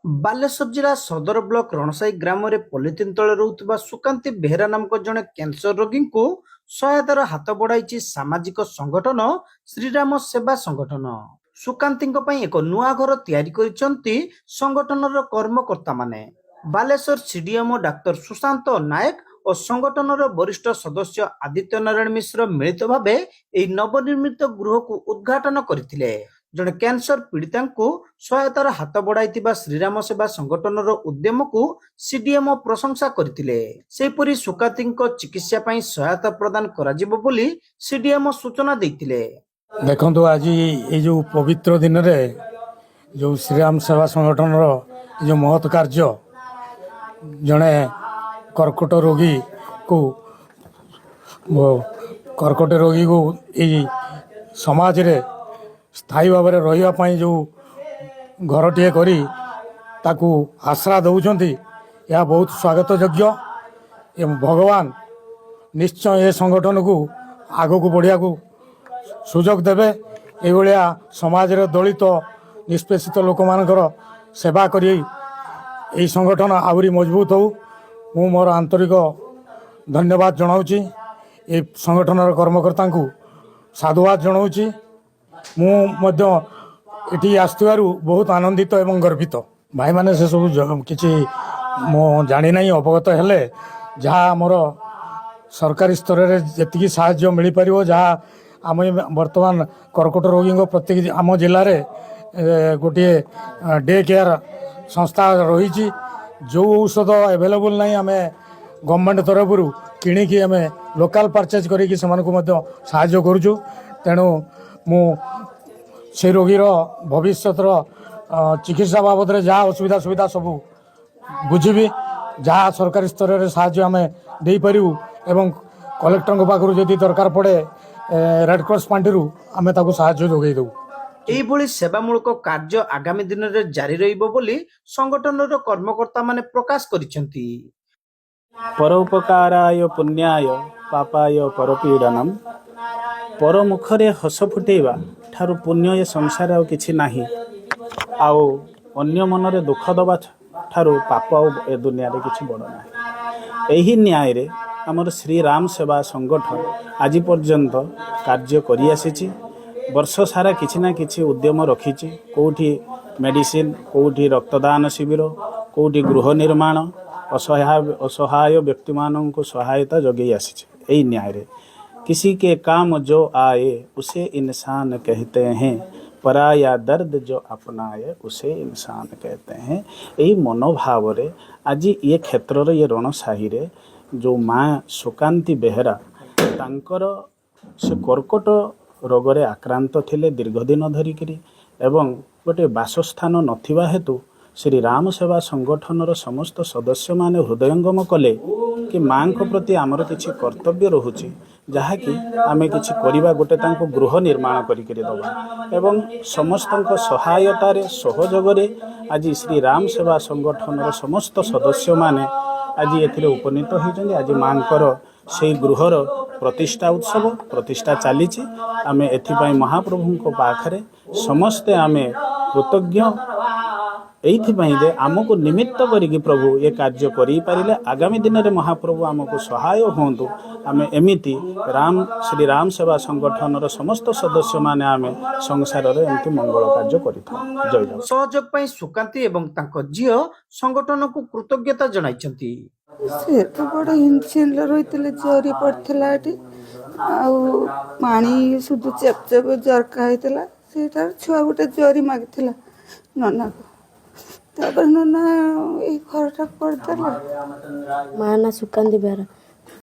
ବାଲେଶ୍ୱର ଜିଲ୍ଲା ସଦର ବ୍ଲକ ରଣସାହି ଗ୍ରାମରେ ପଲିଥିନ ତଳେ ରହୁଥିବା ସୁକାନ୍ତି ବେହେରା ନାମକ ଜଣେ କ୍ୟାନ୍ସର ରୋଗୀଙ୍କୁ ସହାୟତାର ହାତ ବଢ଼ାଇଛି ସାମାଜିକ ସଂଗଠନ ଶ୍ରୀରାମ ସେବା ସଂଗଠନ। ସୁକାନ୍ତିଙ୍କ ପାଇଁ ଏକ ନୂଆ ଘର ତିଆରି କରିଛନ୍ତି ସଂଗଠନର କର୍ମକର୍ତ୍ତାମାନେ। ବାଲେଶ୍ୱର ସିଡିଏମ୍ଓ ଡାକ୍ତର ସୁଶାନ୍ତ ନାୟକ ଓ ସଂଗଠନର ବରିଷ୍ଠ ସଦସ୍ୟ ଆଦିତ୍ୟ ନାରାୟଣ ମିଶ୍ର ମିଳିତ ଭାବେ ଏହି ନବନିର୍ମିତ ଗୃହକୁ ଉଦ୍ଘାଟନ କରିଥିଲେ। ଜଣେ କ୍ୟାନ୍ସର ପୀଡ଼ିତାଙ୍କୁ ସହାୟତାର ହାତ ବଢ଼ାଇଥିବା ଶ୍ରୀରାମ ସେବା ସଂଗଠନର ଉଦ୍ୟମକୁ ସିଡିଏମ୍ଓ ପ୍ରଶଂସା କରିଥିଲେ। ସେହିପରି ସୁକାନ୍ତିଙ୍କ ଚିକିତ୍ସା ପାଇଁ ସହାୟତା ପ୍ରଦାନ କରାଯିବ ବୋଲି ସିଡିଏମ୍ଓ ସୂଚନା ଦେଇଥିଲେ। ଦେଖନ୍ତୁ, ଆଜି ଏଇ ଯେଉଁ ପବିତ୍ର ଦିନରେ ଯେଉଁ ଶ୍ରୀରାମ ସେବା ସଂଗଠନର ଏ ଯେଉଁ ମହତ୍ କାର୍ଯ୍ୟ, ଜଣେ କର୍କଟ ରୋଗୀକୁ ଏଇ ସମାଜରେ ସ୍ଥାୟୀ ଭାବରେ ରହିବା ପାଇଁ ଯେଉଁ ଘରଟିଏ କରି ତାକୁ ଆଶ୍ରା ଦେଉଛନ୍ତି, ଏହା ବହୁତ ସ୍ୱାଗତ ଯୋଗ୍ୟ ଏବଂ ଭଗବାନ ନିଶ୍ଚୟ ଏ ସଂଗଠନକୁ ଆଗକୁ ବଢ଼ିବାକୁ ସୁଯୋଗ ଦେବେ। ଏଇଭଳିଆ ସମାଜରେ ଦଳିତ, ନିଷ୍ପେଷିତ ଲୋକମାନଙ୍କର ସେବା କରି ଏହି ସଂଗଠନ ଆହୁରି ମଜବୁତ ହେଉ। ମୁଁ ମୋର ଆନ୍ତରିକ ଧନ୍ୟବାଦ ଜଣାଉଛି। ଏ ସଂଗଠନର କର୍ମକର୍ତ୍ତାଙ୍କୁ ସାଧୁବାଦ ଜଣାଉଛି। ମୁଁ ମଧ୍ୟ ଏଠି ଆସିଥିବାରୁ ବହୁତ ଆନନ୍ଦିତ ଏବଂ ଗର୍ବିତ। ଭାଇମାନେ, ସେସବୁ କିଛି ମୁଁ ଜାଣିନାହିଁ। ଅବଗତ ହେଲେ ଯାହା ଆମର ସରକାରୀ ସ୍ତରରେ ଯେତିକି ସାହାଯ୍ୟ ମିଳିପାରିବ, ଯାହା ଆମେ ବର୍ତ୍ତମାନ କର୍କଟ ରୋଗୀଙ୍କ ପ୍ରତ୍ୟେକ ଆମ ଜିଲ୍ଲାରେ ଗୋଟିଏ ଡେ କେୟାର ସଂସ୍ଥା ରହିଛି। ଯେଉଁ ଔଷଧ ଆଭେଲେବୁଲ୍ ନାହିଁ, ଆମେ ଗଭର୍ଣ୍ଣମେଣ୍ଟ ତରଫରୁ କିଣିକି, ଆମେ ଲୋକାଲ୍ ପରଚେଜ୍ କରିକି ସେମାନଙ୍କୁ ମଧ୍ୟ ସାହାଯ୍ୟ କରୁଛୁ। ତେଣୁ ମୁଁ ସେ ରୋଗୀର ଭବିଷ୍ୟତର ଚିକିତ୍ସା ବାବଦରେ ଯାହା ଅସୁବିଧା ସୁବିଧା ସବୁ ବୁଝିବି। ଯାହା ସରକାରୀ ସ୍ତରରେ ସାହାଯ୍ୟ ଆମେ ଦେଇପାରିବୁ ଏବଂ କଲେକ୍ଟରଙ୍କ ପାଖରୁ ଯଦି ଦରକାର ପଡ଼େ, ରେଡ଼କ୍ରସ୍ ପାଣ୍ଠିରୁ ଆମେ ତାକୁ ସାହାଯ୍ୟ ଯୋଗାଇ ଦେବୁ। ଏହିଭଳି ସେବାମୂଳକ କାର୍ଯ୍ୟ ଆଗାମୀ ଦିନରେ ଜାରି ରହିବ ବୋଲି ସଂଗଠନର କର୍ମକର୍ତ୍ତାମାନେ ପ୍ରକାଶ କରିଛନ୍ତି। ପରୋପକାରାୟ ପୁଣ୍ୟାୟ ପାପାୟ ପରପୀଡ଼ନମ୍। ପରମୁଖରେ ହସ ଫୁଟେଇବା ଠାରୁ ପୁଣ୍ୟ ଏ ସଂସାରରେ ଆଉ କିଛି ନାହିଁ, ଆଉ ଅନ୍ୟ ମନରେ ଦୁଃଖ ଦେବା ଠାରୁ ପାପ ଆଉ ଏ ଦୁନିଆରେ କିଛି ବଡ଼ ନାହିଁ। ଏହି ନ୍ୟାୟରେ ଆମର ଶ୍ରୀରାମ ସେବା ସଂଗଠନ ଆଜି ପର୍ଯ୍ୟନ୍ତ କାର୍ଯ୍ୟ କରିଆସିଛି। ବର୍ଷ ସାରା କିଛି ନା କିଛି ଉଦ୍ୟମ ରଖିଛି। କେଉଁଠି ମେଡ଼ିସିନ, କେଉଁଠି ରକ୍ତଦାନ ଶିବିର, କେଉଁଠି ଗୃହ ନିର୍ମାଣ, ଅସହାୟ ଅସହାୟ ବ୍ୟକ୍ତିମାନଙ୍କୁ ସହାୟତା ଯୋଗାଇ ଆସିଛି। ଏହି ନ୍ୟାୟରେ किसी के काम जो आए उसे इंसान कहते हैं, पराया दर्द जो अपनाए उसे इंसान कहते हैं। ଏହି ମନୋଭାବରେ ଆଜି ଏ କ୍ଷେତ୍ରର ଏ ରଣସାହିରେ ଯେଉଁ ମା ସୁକାନ୍ତି ବେହେରା, ତାଙ୍କର ସେ କର୍କଟ ରୋଗରେ ଆକ୍ରାନ୍ତ ଥିଲେ ଦୀର୍ଘ ଦିନ ଧରିକିରି ଏବଂ ଗୋଟିଏ ବାସସ୍ଥାନ ନଥିବା ହେତୁ ଶ୍ରୀ ରାମ ସେବା ସଂଗଠନର ସମସ୍ତ ସଦସ୍ୟମାନେ ହୃଦୟଙ୍ଗମ କଲେ କି ମାଙ୍କ ପ୍ରତି ଆମର କିଛି କର୍ତ୍ତବ୍ୟ ରହୁଛି, ଯାହାକି ଆମେ କିଛି କରିବା, ଗୋଟେ ତାଙ୍କୁ ଗୃହ ନିର୍ମାଣ କରିକିରି ଦେବା। ଏବଂ ସମସ୍ତଙ୍କ ସହାୟତାରେ, ସହଯୋଗରେ ଆଜି ଶ୍ରୀ ରାମ ସେବା ସଂଗଠନର ସମସ୍ତ ସଦସ୍ୟମାନେ ଆଜି ଏଥିରେ ଉପନୀତ ହୋଇଛନ୍ତି। ଆଜି ମାଙ୍କର ସେଇ ଗୃହର ପ୍ରତିଷ୍ଠା ଉତ୍ସବ, ପ୍ରତିଷ୍ଠା ଚାଲିଛି। ଆମେ ଏଥିପାଇଁ ମହାପ୍ରଭୁଙ୍କ ପାଖରେ ସମସ୍ତେ ଆମେ କୃତଜ୍ଞ, ଏଇଥିପାଇଁ ଯେ ଆମକୁ ନିମିତ୍ତ କରିକି ପ୍ରଭୁ ଏ କାର୍ଯ୍ୟ କରିପାରିଲେ। ଆଗାମୀ ଦିନରେ ମହାପ୍ରଭୁ ଆମକୁ ସହାୟ ହୁଅନ୍ତୁ। ଆମେ ଏମିତି ଶ୍ରୀ ରାମ ସେବା ସଂଗଠନର ସମସ୍ତ ସଦସ୍ୟମାନେ ଆମେ ସଂସାରରେ ଏମିତି ମଙ୍ଗଳ କାର୍ଯ୍ୟ କରିଥାଉ। ଜୟ ଜଗନ୍ନାଥ। ସହଯୋଗ ପାଇଁ ସୁକାନ୍ତି ଏବଂ ତାଙ୍କ ଝିଅ ସଂଗଠନକୁ କୃତଜ୍ଞତା ଜଣାଇଛନ୍ତି। ସେ ତ ବଡ଼ ଇଞ୍ଜିନରେ ରହିଥିଲେ। ଜରି ପଡ଼ିଥିଲା ଏଠି ଆଉ ପାଣି ସୁଧୁ ଚେପ ଚେପ ଜରକା ହେଇଥିଲା। ସେଇଟାରେ ଛୁଆ ଗୋଟେ ଜରି ମାଗିଥିଲା ନନାକୁ। ତାପରେ ନନା ଏଇ ଘରଟା କରିଦେଲେ। ମା ନା ସୁକାନ୍ତି ବେହେରା।